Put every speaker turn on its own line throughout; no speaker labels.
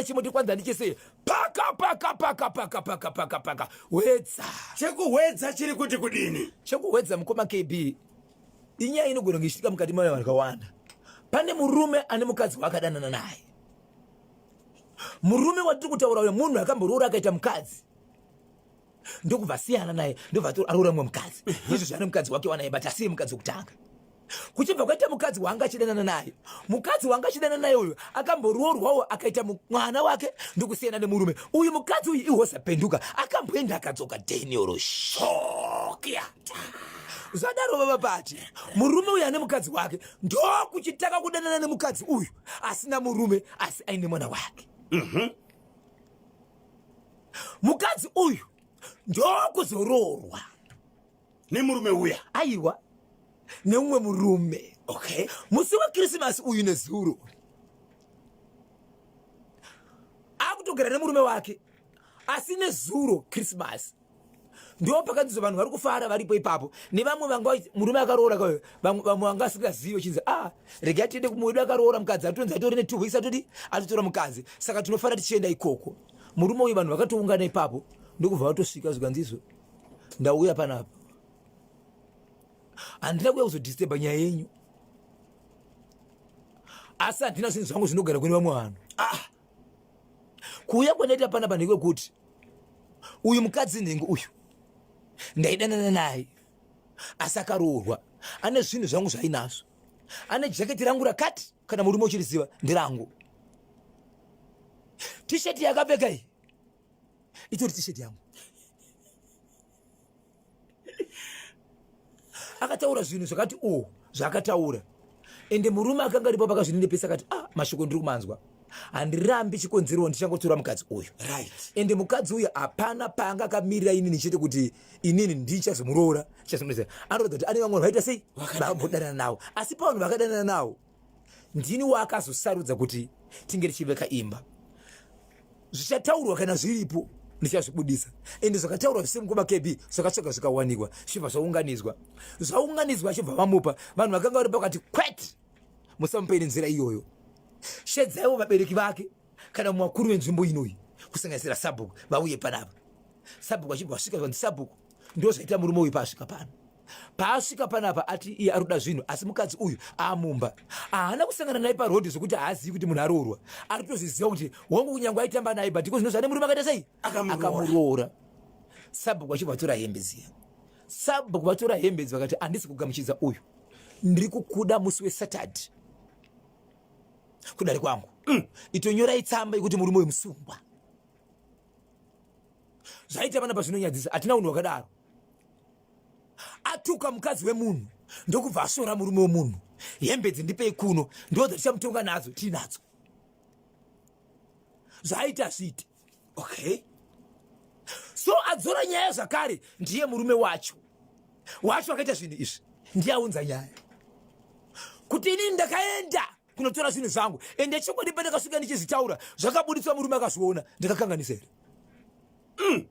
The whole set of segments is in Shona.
nechimoti kwanza ndichese paka paka paka paka paka paka paka hwedza.
Chekuhwedza chiri kuti kudini?
Chekuhwedza mukoma KB inyaya inogona kunge ichiitika mukati mavanhu vakawanda. Pane murume ane mukadzi waakadanana naye. Murume watiri kutaura uyo munhu akamboroora akaita mukadzi ndokubva asiyana naye ndobva aroora mumwe mukadzi. Izvo zvaane mukadzi wake wanaye but asiye mukadzi wekutanga. Kuchibva kwaita mukadzi waanga achidanana naye. Mukadzi waanga achidanana naye uyu akamboroorwawo akaita mwana wake ndokusiyana nemurume. Uyu mukadzi uyu ihosa penduka akamboenda akadzoka Daniel Shokia. Zvadaro baba pati murume uyu ane mukadzi wake ndokuchitaka kudanana nemukadzi uyu asina murume asi aine mwana wake. Mukadzi uyu ndokuzoroorwa
nemurume uya.
Aiwa, neumwe murume.
Okay.
Musi weKrisimasi uyu nezuro akutogara nemurume wake, asi nezuro Krisimasi ndo pakanzi vanhu vari kufara varipo ipapo nevamwe vanga murume akaroora kayo vamwe vanga vasingazivi chinzi ah regai tiende kumuwedu akaroora mukadzi atonzi atori ne 2 weeks atodi atotora mukadzi saka tinofara tichienda ikoko. Murume uyu vanhu vakatoungana ipapo ndokubva vatosvika zvikanzi izvo ndauya panapa handina kuuya kuzodisturba nyaya yenyu asi handina zvinhu zvangu zvinogara kune vamwe vanhu. Kuuya kwandaita panapa ndekwekuti uyu mukadzi nhengo uyu ndaidanana naye asi akaroorwa ane zvinhu zvangu zvainazvo, ane jaketi rangu rakati kana murume uchiriziva nderangu, tisheti yakapfeka iyi itori tisheti yangu. Akataura zvinhu zvakati o zvaakataura, ende murume akanga aripo pakazvinenepesa akati ah mashoko ndiri kumanzwa, handirambi chikonzero ndichangotora mukadzi uyu.
Right.
Ende mukadzi uyu hapana paanga akamirira inini chete kuti inini ndichazomuroora chichazomuroora. Anoratidza kuti ane vamwe vaita sei vambodanana nawo, asi pavanhu vakadanana nawo ndini waakazosarudza kuti tinge tichiveka imba. Zvichataurwa kana zviripo ndichazvibudisa, ende zvakataurwa zvise mukoma KB zvakatsvaga zvikawanikwa zvichibva zvaunganidzwa, zvaunganidzwa achibva vamupa. Vanhu vakanga vari pakati kwete, musamupe nenzira iyoyo, shedzaiwo vabereki vake kana mumwe vakuru venzvimbo inoyi kusanganisira sabhuku vauye panapa. Sabhuku achibva vasvika zvanzi sabhuku ndo zvaita murume uyu paasvika pano. Paasvika panapa ati iye ari kuda zvinhu asi mukadzi uyu amumba haana kusangana naye parodhi zvekuti haazivi kuti munhu aroorwa, ari kutozviziva kuti wangu kunyange aitamba naye but iko zvino zvane murume akaita sei akamuroora. Sabhuku achibva vatora hembe dziya, sabhuku vatora hembe idzi vakati handisi kugamuchidza uyu, ndiri kukuda musi weSaturday kudare kwangu. Itonyorai tsamba yekuti murume uyu musungwa. Zvaita panapa zvinonyadzisa, hatina unhu hwakadaro. Atuka mukadzi wemunhu ndokubva asvora murume wemunhu. Hembe dzindipei kuno ndo dzatichamutonga nadzo tiinadzo. Zvaita zviite.
Okay.
So adzora nyaya zvakare ndiye murume wacho akaita zvinhu izvi, ndiye aunza nyaya kuti inini ndakaenda kunotora zvinhu zvangu, ende chokwadi pandakasvika ndichizvitaura zvakabuditswa murume akazviona, ndakakanganisa here?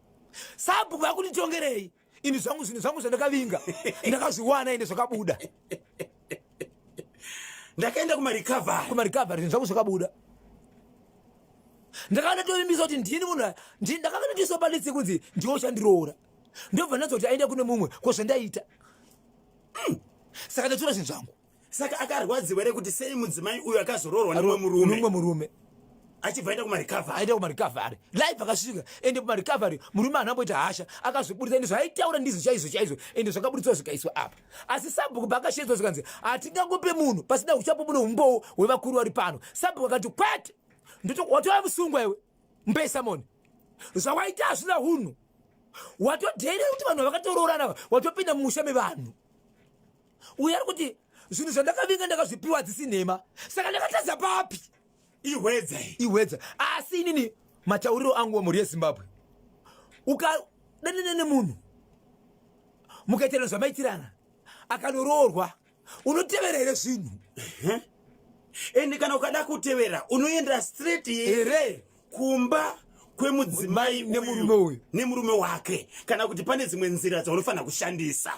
Sabhuku vakunditongerei ini zvangu zvinhu zvangu zvandakavinga ndakazviwana ende zvakabuda.
Ndakaenda kumarecovery.
Kumarecovery zvinhu zvangu zvakabuda. Ndakanga ndatovimbisa kuti ndini munhu ndakanga ndatoiswa palitsi kunzi ndiwe uchandiroora, ndobva ndanzwa kuti aenda kune mumwe ko zvandaita. Saka ndatora zvinhu zvangu.
Saka akarwadziwa here kuti sei mudzimai uyu akazoroorwa nemumwe murume?
Nemumwe murume.
Achibva aenda kumarecovery.
Aenda kumarecovery. Life akasvika ende kumarecovery murume haana kumboita hasha, akazviburitsa ende zvaaitaura ndizvo chaizvo chaizvo ende zvakaburitswa zvikaiswa apa. Asi sabhuku paakashedzwa zvikanzi hatingangope munhu pasina uchapupu neumbowo hwevakuru vari pano. Sabhuku akati kwete, watova musungwa iwe, mupei samoni. Zvawaita hazvina hunhu. Watodheerera kuti vanhu vakatoroorana watopinda mumusha mevanhu. Uyu ari kuti zvinhu zvandakavinga ndakazvipiwa hadzisi nhema, saka ndakatadza papi?
Ihwedza
iyi. Ihwedza. Asi inini matauriro angu wemhuri yeZimbabwe, ukadanana nemunhu mukaitirana zvamaitirana akanoroorwa, unotevera here zvinhu?
Ende kana ukada kutevera unoenda straight
here
kumba kwemudzimai
nemurume uyu
nemurume wake, kana kuti pane dzimwe nzira dzaunofanira kushandisa.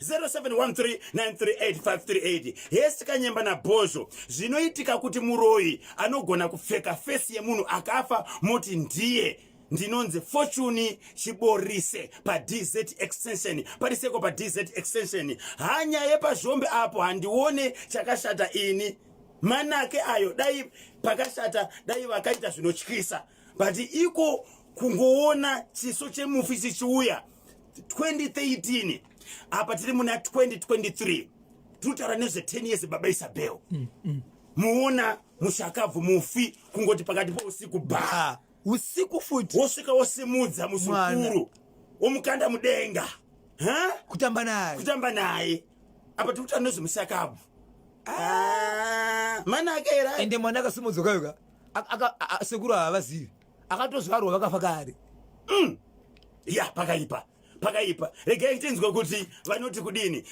0713938538. Hesi Kanyemba naBhozho, zvinoitika kuti muroyi anogona kupfeka fesi yemunhu akafa moti ndiye. Ndinonzi Fortune Chiborise paDZ Extension, pariseko paDZ Extension. Hanya yepazhombe apo handione chakashata ini. Manake ayo, dai pakashata dai vakaita zvinotyisa, but iko kungoona chiso chemufi chichiuya 2013, apa tiri muna 2023, tinotaura nezve 10 years. Baba Isabel, muona mushakabvu mufi kungoti pakati pousiku ba.
Usiku futi.
Wosvika wosimudza muzukuru, womukanda mudenga, ha?
Kutamba naye.
Kutamba naye. Apa tiri kutaura nezvemushakabvu. Ah, manake here?
Ende mwana akasimudzwa kayoka, sekuru havazivi, akatozvarwa vakafa kare.
Ya, pakaipa, pakaipa. Regai tinzwe kuti vanoti kudini.